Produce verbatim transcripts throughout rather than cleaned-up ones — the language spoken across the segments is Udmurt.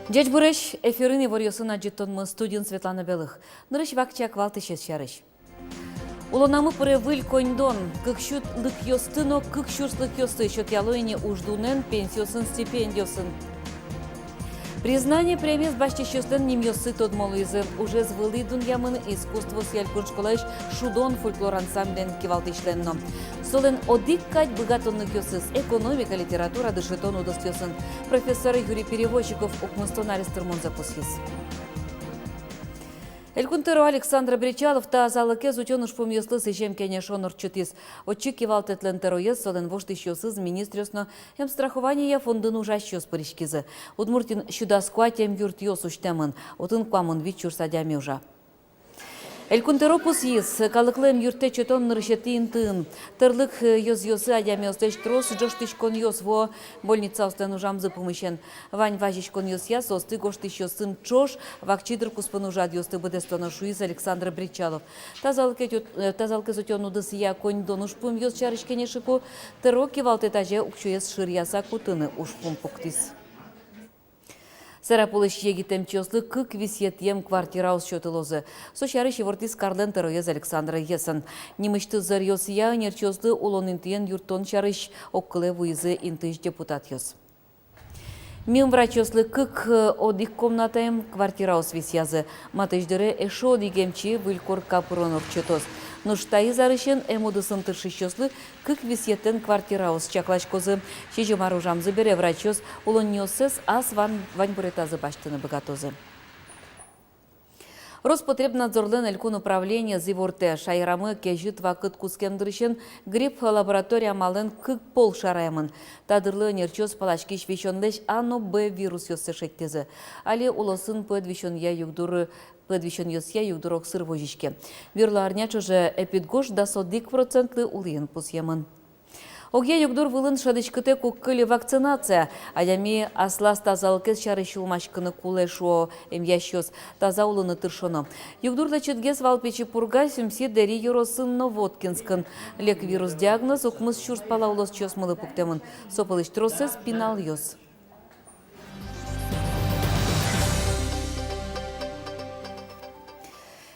Ӟечбуресь! Эфирын иворъёсын адӟытонмы, студиын Светлана Белых. Нырысь вакчияк валтӥсез сярысь. Улонамы пыре выль коньдон. Кык сюлыкъёсты но кык сюрслыкъёсты сётъяло ини уждунэн, пенсиосын, стипендиосын. «Признание» премиез басьтӥсьёслэн нимъёссы тодмо луизы. Ужез вылӥ дунъямын искусствоосъя элькун школаысь «Шудон» фольклор ансамблен кивалтӥсьлэн но. Солэн одӥг кадь быгатонлыкъёсыз экономика, литература, дышетон удысъёсын. Профессор Юрий Перевозчиков укмыстон арес тырмонзэ пусйиз. Элькун тӧро Александр Бречалов тазалыкез утён ужпумъёслы сӥзем кенешон ортчытӥз. Отчы кивалтэтлэн тӧроез, солэн воштӥсьёсыз, министръёс но эмстрахованиея фондын ужасьёс пыриськизы. Удмуртиын сю дас куать эмъюртъёс усьтэмын, отын куамын вить сюрс адями ужа. Элькун тӧро пусйиз, калыклы эмъюрттэт сётон нырысетӥ интыын. Тӧрлык, э, ёзъёсы адямиослэсь трос ӝожтӥськонъёс вуо больницаослэн ужамзы пумысен. Вань вазиськонъёсъя соосты гожтӥсьёсын ӵош вакчи дыр куспын ужрадъёсты быдэстоно, шуиз Александр Бречалов. Тазалыкез ут-, э, тазалыкез утён удысъя коньдон ужпумъёс сярысь кенешыку тӧро кивалтэт азе уксёез шыръяса кутыны ужпум пуктӥз. Сарапулысь егит эмчиослы кык висъетӥем квартираос сётылозы. Со сярысь ивортӥз карлэн тӧроез Александр Гесен. Нимысьтыз ӧръёсъя ӧнерчиослы улон интыен юрттон сярысь огкылэ вуизы интыысь депутатъёс. Мим врачъёслы кык, э, одӥг комнатаем квартираос висъязы. Матысь дыре эшшо одӥг эмчи выль корка пырон ортчытоз. Нош таиз арысен эм удысын тыршисьёслы кык висъетэн квартираос чакласькозы. Сизьым ар ужамзы бере врачъёс улонниоссэс ас ван-, ваньбуретазы басьтыны быгатозы. Роспотребнадзорлэн элькун управлениез ивортэ: шаерамы кезьыт вакыт кутскем дырысен грипп лаборатория амалэн кык пол шараямын. Та дырлы ӧнерчиос паласькись висёнлэсь А но Б вирусъёссэ шедьтӥзы. Али улосын пӧд висёнъя югдур, пӧд висёнъёсъя югдур огсыр возиське. Берло арня ӵоже эпидгож дас одӥг процентлы улӥын пусъемын. Огъя югдур вылын шӧдӥськытэк уг кыльы вакцинация. Адями аслаз тазалыкез сярысь сюлмаськыны кулэ, шуо эмъясьёс, таза улыны тыршоно. Югдур лэчытгес вал Пичи Пурга, Сюмси, Дэри ёросын но Воткинскын. Лек вирус диагноз укмыс сюрс пала улосчиосмылы пуктэмын. Со пӧлысь тросэз пиналъёс.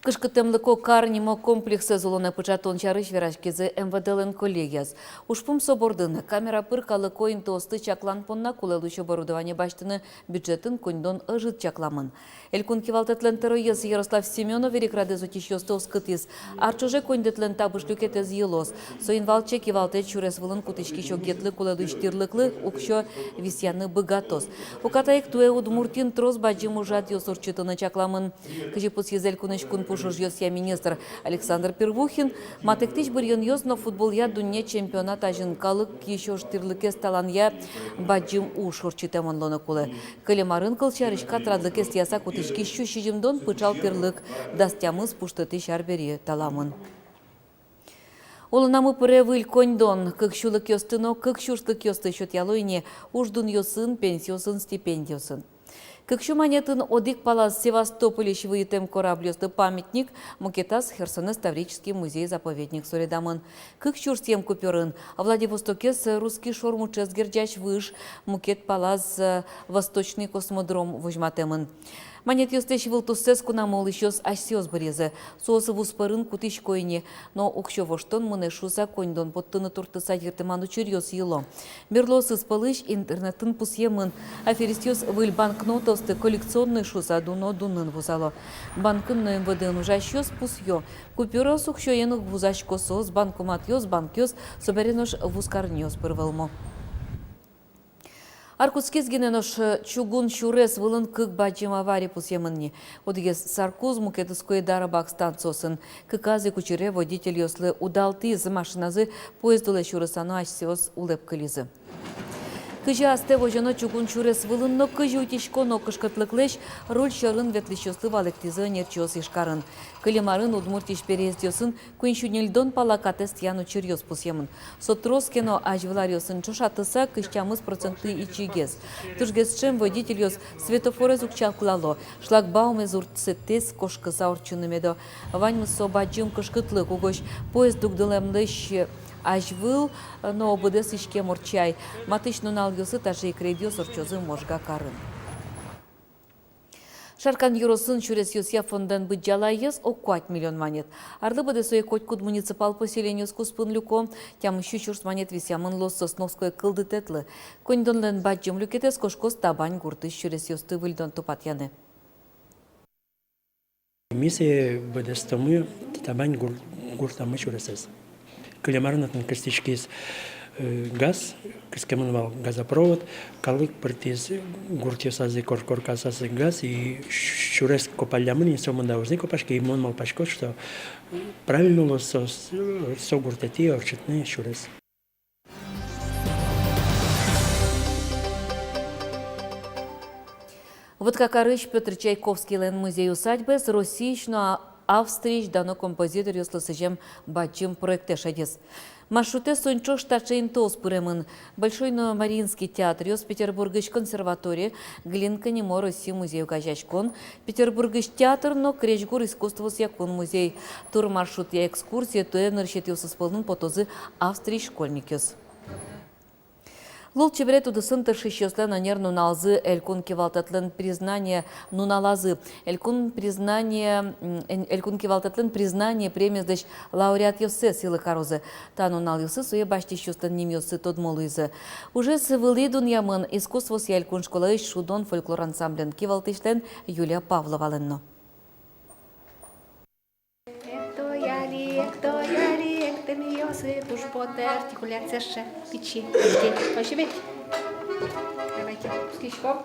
Кышкыттэмлыко кар нимо комплексэз улонэ пыӵатон сярысь вераськизы МВД-лэн коллегияз. Ужпум со бордын: камера пыр калыко интыосты чаклан понна кулэ луись оборудование басьтыны бюджетын коньдон ӧжыт чакламын. Элькун кивалтэтлэн тӧроез Ярослав Семёнов эрикрадэ ӝутӥсьёсты оскытӥз. Ар ӵоже коньдэтлэн табыш люкетэз йылоз. Соин валче кивалтэт сюрес вылын кутӥськись огъетлы кулэ луись тирлыклы уксё висъяны быгатоз. Уката ик туэ Удмуртиын трос бадӟым ужрадъёс ортчытыны чакламын. Кызьы пусйиз элькунысь кун пуш ужъёсъя министр Александр Первухин, матэктӥсь быръёнъёс но футболъя дунне чемпионат азьын калык киысь ож тирлыкез таланъя бадӟым уж ортчытэмын луыны кулэ. Кылем арын, кылсярысь, катрадлыкез тӥяса кутӥськись сю сизьымдон пыӵал тирлык дас тямыс пуштытӥсь ар бере таламын. Улонамы пыре выль коньдон. Кык сюлыкъёсты но кык сюрслыкъёсты сётъяло ини уждунъёсын, пенсиосын, стипендиосын. Кык сю манетын одӥг палаз Севастопольысь выйытэм корабльёслы памятник, мукетаз Херсонэз Таврический музей-заповедник суредамын. Кык сюрсъем купюрын Владивостокез Русский шор муӵез герӟась выж, мукет палаз, э, Восточный космодром возьматэмын. Манетъёслэсь вылтуссэс кунамы улӥсьёс асьсэос быръизы. Соос вузпӧрын кутӥсько ини, но уксё воштон мынэ шуыса коньдон поттыны туртыса йыртэман учыръёс йыло. Берлоосыз пӧлысь интернетын пусъемын. Аферистъёс выль банкнотаосты коллекционной шуыса дуно дунын вузало. Банкын но МВД-ын ужасьёс пусъё: купюраос уксёен уг вузасько, соос банкоматъёс, банкъёс, собере нош вузкарниос пыр вӧлмо. Ар кутскиз гинэ, нош чугун сюрес вылын кык бадӟым авария пусъемын ни. Одӥгез Саркуз, мукетыз Койда-Рабак станциосын. Кыказ ик учыре водительёслы удалтӥз: машиназы поезд улэ сюрыса но асьсэос улэп кылизы. Кызьы астэ возёно чугун сюрес вылын но кызьы утиськоно кышкытлыклэсь, руль сьӧрын ветлӥсьёслы валэктӥзы ӧнерчиос Ижкарын. Кылем арын Удмуртиысь переездъёсын куинь сю ньыльдон пала катэз тӥян учыръёс пусъемын. Со трос ке но, азьвыл аръёсын ӵошатыса, кызь тямыс процентлы ичигес. Тужгес ӵем водительёс светофорез уг чаклало, шлагбаумез урдсэтэз кошкыса ортчыны медо. Ваньмыз со бадӟым кышкытлык, угось поезд дугдылэмлэсь азьвыл но быдэс иськем ортче ай. Матысь нуналъёсы таӵе ик рейдъёс ортчозы Можга карын. Шаркан ёросын сюресъёсъя фондэн быдӟалаез ог куать миллион манет. Арлы быдэ сое котькуд муниципал поселениос куспын люко. Тямыссю сюрс манет висъямын луоз Сосновское кылдытэтлы. Коньдонлэн бадӟым люкетэз кошкоз Табань гуртысь сюресъёсты выльдон-тупатъяны. Ми сое быдэстомы Табань гур-, гуртамы сюресэз. Кылем арын отын кыстӥськиз, э, газ, кыскемын вал газопровод, калык пыртӥз гуртъёсазы, кор-, коркасазы газ, и сюрес копаллямын ини, сомында уз ни копаське, и мон малпасько, что правильно луоз со, со гуртэтӥ ортчытыны сюрес. Воткакарысь Пётр Чайковскийлэн музей-усадьбаез Россиысь но Австриысь дано композиторъёслы сӥзем бадӟым проектэ шедиз. Маршрутэз сунчош таӵе интыос пыремын: Большой но Мариинский театръёс, Петербургысь консерватори, Глинка нимо Росси музей огазеяськон, Петербургысь театр но крезьгур искусствоосъя кун музей. Турмаршрутъя экскурсие туэ нырысетӥосыз пӧлын потозы Австриысь школьникъёс. Лулчеберет удысын тыршисьёслэн ӧнер нуналзы, Элькун кивалтэтлэн признание нуналазы, Элькун признание, м, эн-, Элькун кивалтэтлэн признание премиезлэсь лауреатъёссэс йылы карозы. Та нуналъёсы сое басьтӥсьёслэн нимъёссы тодмо луизы. Ужез вылӥ дунъямын искусствоосъя элькун школаысь «Шудон» фольклор ансамблен кивалтӥсьлэн Юлия Павловалэн но. Эктояли, эктояли, эктэмъёсы пуш потэ, артикуляция сыӵе пичи. Озьы ведь? Давайте, кутскиськом.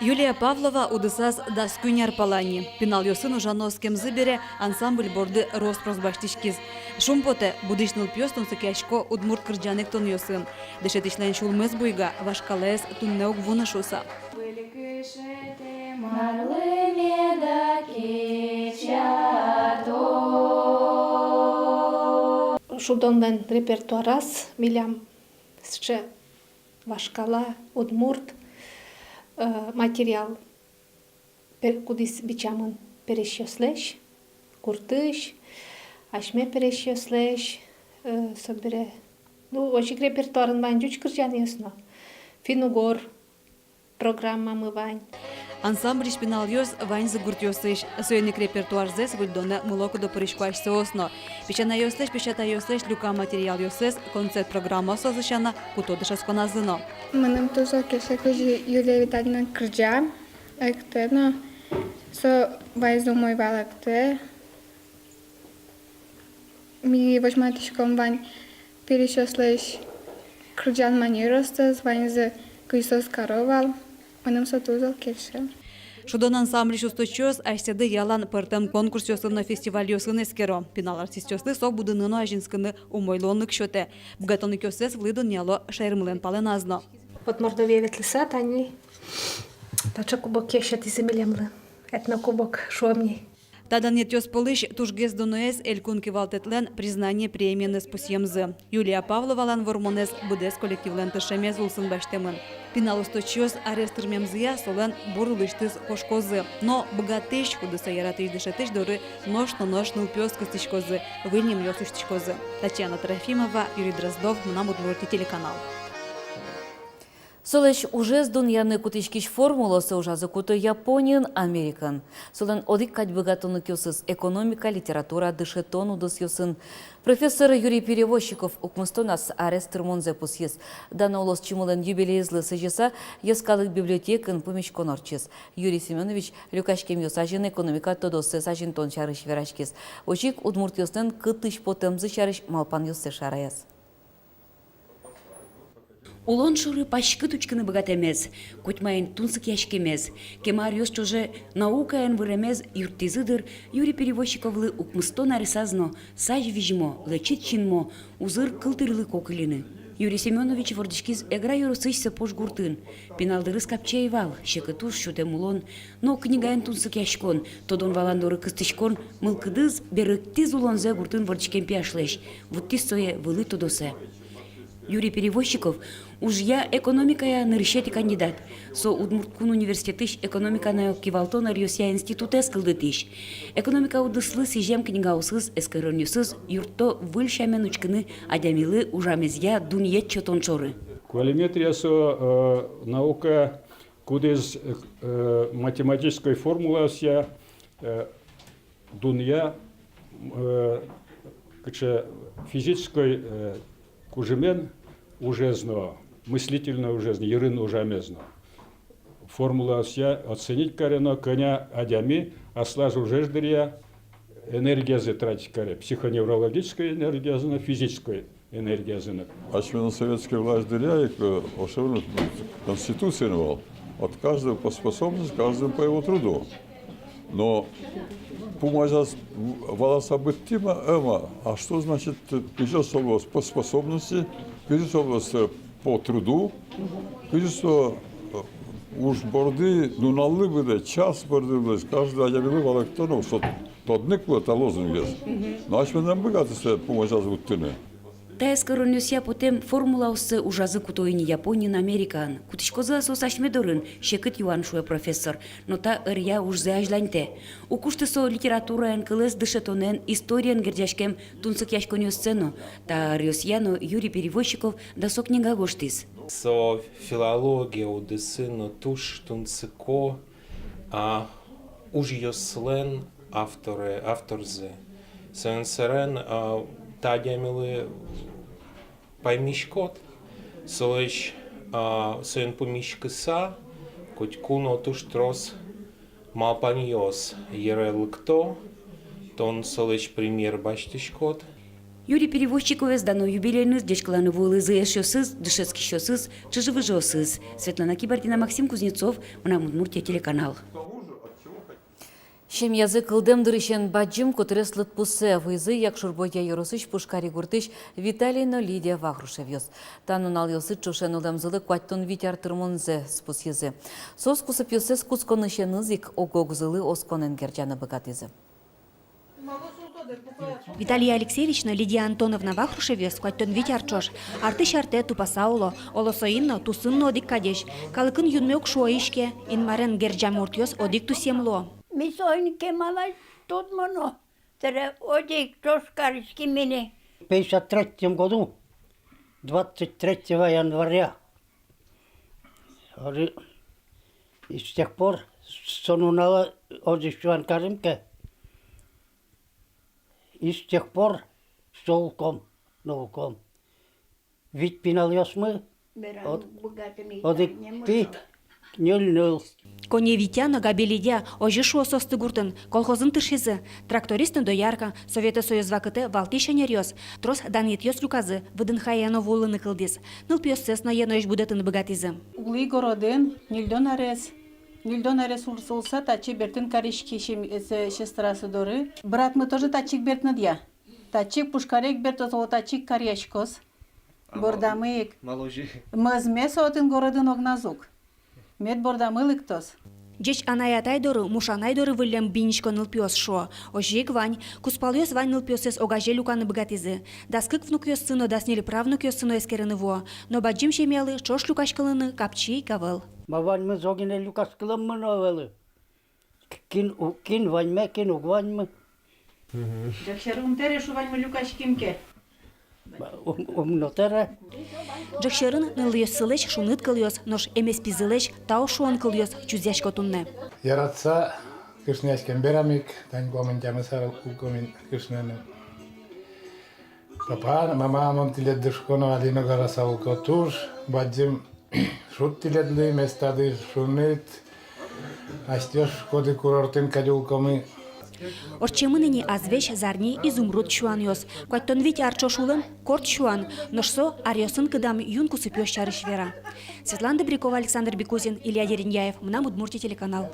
Юлия Павлова удысаз дас куинь ар пала ни. Пиналъёсын ужано оскемзы бере, ансамбль борды рос-прос басьтӥськиз. Шумпотэ, будӥсь нылпиос тунсыкъясько удмурт кырӟан-эктонъёсын. Дышетӥсьлэн сюлмыз буйга, вашкалаез туннэ уг вуны шуыса. «Шудонлэн» репертуараз милям сыӵе вашкала удмурт, э, материал, пе-, кудӥз бичамын пересьёслэсь, гуртысь, асьме пересьёслэсь, э, собере, ну, озьы ик репертуарын вань ӟуч кырӟанъёс но, финн-угор программамы вань. Ансамбльысь пиналъёс ваньзы гуртъёсысь, соин ик репертуарзэс выльдонэ мылокыдо пырисько асьсэос но. Песянайёслэсь, песятайёслэсь люкам материалъёссэс концерт программаосозь сяна куто дышетсконазы но. Мыным туж зол кельше, кызьы Юлия Витальевна кырӟа, эктэ но, со ваньзэ умой вал эктэ. Ми возьматӥськом вань пересьёслэсь кырӟан манеръёссэс, ваньзэ, кызьы соос каро вал. Мыным со туж зол кельше. «Шудон» ансамбльысь усточиос асьсэды ялан пӧртэм конкурсъёсын но фестивальёсын эскеро. Пинал артистъёслы со будыны но азинскыны умой луонлык сётэ. Быгатонлыкъёссэс вылӥ дунъяло шаермылэн палэназ но. Вот Мордовие ветлыса, тани таӵе кубокез сётӥзы милемлы. Этнокубок шуом ни. Та данъетъёс пӧлысь тужгес дуноез Элькун кивалтэтлэн «Признание» премиеныз пусъемзы. Юлия Павловалэн вормонэз быдэс коллективлэн тыршемез улсын басьтэмын. Пинал усточиос арес тырмемзыя солэн бур улысьтыз кошкозы. Но быгатӥсь, кудзэ яратӥсь дышетӥсь доры нош но нош нылпиос кыстӥськозы, выль нимъёс усьтӥськозы. Татьяна Трофимова, Юрий Дроздов, «Мынам Удмуртие» телеканал. Солэсь ужез дунъяны кутӥськись формулаосыз ужазы куто Япониын, Америкаын. Солэн одӥг кадь быгатонлыкъёсыз: экономика, литература, дышетон удысъёсын. Профессор Юрий Перевозчиков укмыстон арес тырмонзэ пусйиз. Дано улосчимылэн юбилейезлы сӥзьыса, йӧскалык библиотекаын пумиськон ортчиз. Юрий Семёнович люкаськемъёс азьын экономика тодоссэс азинтон сярысь вераськиз. Озьы ик удмуртъёслэн кытысь потэмзы сярысь малпанъёссэс шараяз. Улон шоры паськыт учкыны быгатэмез, котьмаин тунсыкъяськемез, кема аръёс ӵоже наукаен выремез юрттӥзы дыр Юрий Перевозчиковлы укмыстон аресаз но сазь визьмо, лэчыт синмо, узыр кылтырлыко кыльыны. Юрий Семёнович вордӥськиз Эгра ёросысь Сепож гуртын. Пинал дырыз капчи ӧй вал, секыт уж, сётэм улон, но книгаен тунсыкъяськон, тодон-валан доры кыстӥськон мылкыдыз берыктӥз улонзэ гуртын вордӥськем пияшлэсь, вуттӥз сое вылӥ тодосэ. Юрий Перевозчиков ужъя экономикая нырысетӥ кандидат. Со Удмурт кун университетысь экономиканай кивалтон ӧръёсъя институтэз кылдытӥсь. Экономика удыслы сӥзем книгаосыз, эскеронъёсыз юртто выль сямен учкыны адямилы ужамезъя дунъет сётон шоры. Квалиметрия со, э, наука, Кудӥз, э, математической формулаосъя, э, дунъя, э, кыӵе физической, э, кужымен ужез но, мыслительной ужез но, йырын ужамез но. Формулаосъя оценить кароно, кӧня адями аслаз ужез дыръя энергиязэ тратить каре, психоневрологической энергиязэ но, физической энергиязэ но. Асьмелэн советской власть дыръя ик, э, ошемын, конституциын вал: от каждого по способности, каждому по его труду. Но пумозяз валаса быдтӥм-а, ӧвӧл-а, а что значит, э, кызьы со луоз по способности, кызьы со луоз, э, по труду, кызьы со, э, уж борды, нуналлы быдэ, час борды луоз, каждый адямилы валэктоно, со тодны кулэ та лозунгез. Но асьмелэн ӧм быгатэ сое пумозяз вуттыны. Та эскеронъёсъя потэм формулаоссэ ужазы куто ини Япониын, Америкаын. Кутӥськозы-а соос асьме дорын? Секыт юан, шуэ профессор. Но та ӧръя ужзэ азьланьтэ. Уг кушты со литератураен, кылэз дышетонэн, историен герӟаськем тунсыкъяськонъёссэ но. Та ӧръёсъя но Юрий Перевозчиков дасо книга гожтӥз. Со филология удысын но туж тунсыко, а, ужъёслэн авторе, авторзы. Соин сэрен, а, та адямилы паймиськод, солэсь, а, соин пумиськыса, котьку но туж трос малпанъёс йыре лыкто, тон солэсь пример басьтӥськод. Юрий Перевозчиковез дано юбилейеныз ӟечкыланы вуылӥзы эшъёсыз, дышетскисьёсыз, чыжы-выжыосыз. Светлана Кибардина, Максим Кузнецов, «Мынам Удмуртие» телеканал. Семьязы кылдэм дырысен бадӟым котырес лыдпусэ вуизы Якшур-Бӧдья ёросысь Пушкари гуртысь Виталий но Лидия Вахрушевъёс. Та нуналъёсы ӵошен улэмзылы куатьтон вить ар тырмонзэ спусйизы. Соос кусыпъёссэс кутсконысеныз ик ог-огзылы осконэн герӟаны быгатӥзы. Виталий Алексеевич но Лидия Антоновна Вахрушевъёс куатьтон вить ар ӵош. Артысь артэ тупаса уло, оло соин но, тусын но одӥг кадесь. Калыкын юнме уг шуо, иське, Инмарен герӟам муртъёс одӥг тусъем луо. Ми соин кемалась тодмоно, тӥре одӥг ӵош кариським ини. В пятьдесят третьем году, двадцать третьего января. Али и с тех пор, со нуналэ озьы сюан карим ке, и с тех пор со улком но улком. Вить пиналъёсмы, од-, одӥг пи, ньыль ныл. Коньывитя но Габелидя, озьы шуо соосты гуртын, колхозын тыршизы. Тракторист но доярка, Советэ Союз вакытэ валтӥсь ӧнеръёс. Трос данъетъёс люказы, ВДНХ-е но вуылыны кылдӥз. Нылпиоссэс но еноесь будэтыны быгатӥзы. Улӥ городын, ньыльдон арес, ньыльдон арес улса, улса татчы бертыны кариськи сем-, э, се-, сестрасы доры. Братмы тоже татчы ик бертыны дыръя. Татчы ик, Пушкаре ик бертоз, оло татчы ик каръяськоз. А мал-, бордамы ик. Малы озьы? Мӧзме со отын городын огназ ук. Мед бордамы лыктоз. Ӟеч анай-атай доры, муш анай доры выллем бинисько нылпиос, шуо. Озьы ик вань. Кузпалъёс вань нылпиоссэс огазе люканы быгатӥзы. Дас кык внукъёссы но, дас ньыль правнукъёссы но эскерыны вуо. Но бадӟым семьялы ӵош люкаськылыны капчи ик ӧвӧл. Ма ваньмыз огинэ люкаськылэммы но ӧвӧл. Кин у-, кин ваньмы, кин уг ваньмы. Мгм. Ӟеч сьӧрын ум тэре, шуо, ваньмы люкаським ке. Ум, ум но тэре. Ӟеч сьӧрын нылъёссылэсь шуныт кылъёс, нош эмеспизылэсь тау шуон кылъёс чузъясько туннэ. Яратыса кышнояськем берам ик, тань куамын тямыс ар улӥськом ини кышноеным. Папа, мама, мон тӥледды, шуисько но, али но караса улӥсько. Туж бадӟым шуд тӥледлы, местады шуныт, асьтэос, шуиськоды, курортын кадь улӥськомы. Ортчемын ини азвесь, зарни, изумруд сюанъёс. Куатьтон вить ар ӵош улэм корт сюан, нош со аръёсын кыдам юн кусыпъёс сярысь вера. Светлана Добрякова, Александр Бекузин, Илья Дерендяев, «Мынам Удмуртие» телеканал.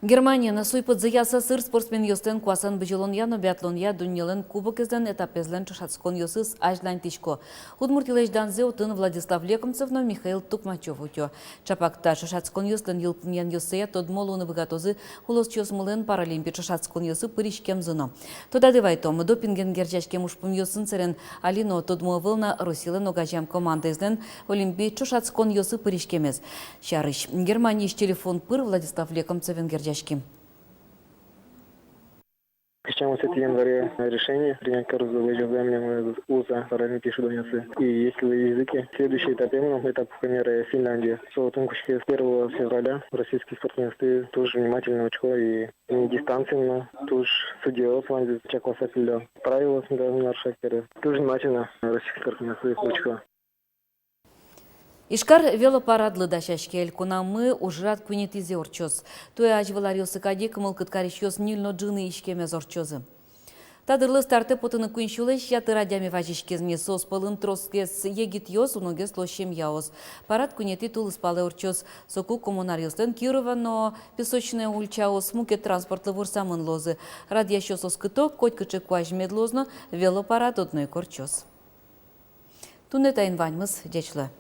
Германиын суй пыдзыяса сыр спортсменъёслэн куасэн бызьылонъя но биатлонъя дуннелэн кубокезлэн этапезлэн ӵошатсконъёсыз азьланьтӥсько. Удмуртилэсь данзэ отын Владислав Лекомцев но Михаил Тукмачёв утё. Чапак та ӵошатсконъёслэн йылпумъянъёссыя тодмо луыны быгатозы улосчиосмылэн Паралимпи ӵошатсконъёсы пыриськемзы но. Тодады вайтом, допинген герӟаськем ужпумъёсын сэрен али но тодмо ӧвӧл на Россилэн огазеям командаезлэн Олимпи ӵошатсконъёсы пыриськемез сярысь. Германиысь телефон пыр Владислав Лекомцевен герӟаським. Кызьы Тямысэтӥ январе решение принять карозы, лэзёзы милемыз УЗА, паралимпи шудонъёсы. И если лэзизы ке, следующий этапе мынам, этап куиньметӥ Финляндия. Со отын кутскиз первого февраля. Российский спортсменъёсты туж внимательно учко и дистанциын но туж судьяос ваньзы чакласа кыллё. Правилоосты но нарушать каре. Туж внимательно российский спортсменъёсты учко. Ижкар велопарадлы дасяське. Элькунамы ужрад куинетӥзэ ортчоз. Туэ азьвыл аръёсы кадь ик мылкыд карисьёс ньыль но ӝыны иськемез ортчозы. Та дырлы стартэ потыны куинь сюлэсь ятыр адями вазиськиз ни. Соос пӧлын тросгес егитъёс, уногес луо семьяос. Парад куинетӥ тулыспалэ ортчоз. Соку коммунаръёслэн Кирова но Песочное ульчаос мукет транспортлы ворсамын луозы. Радъясьёс оскыто, котькыӵе куазь мед луоз но, велопарад одно ик ортчоз. Туннэ таин ваньмыз. Ӟеч луэ.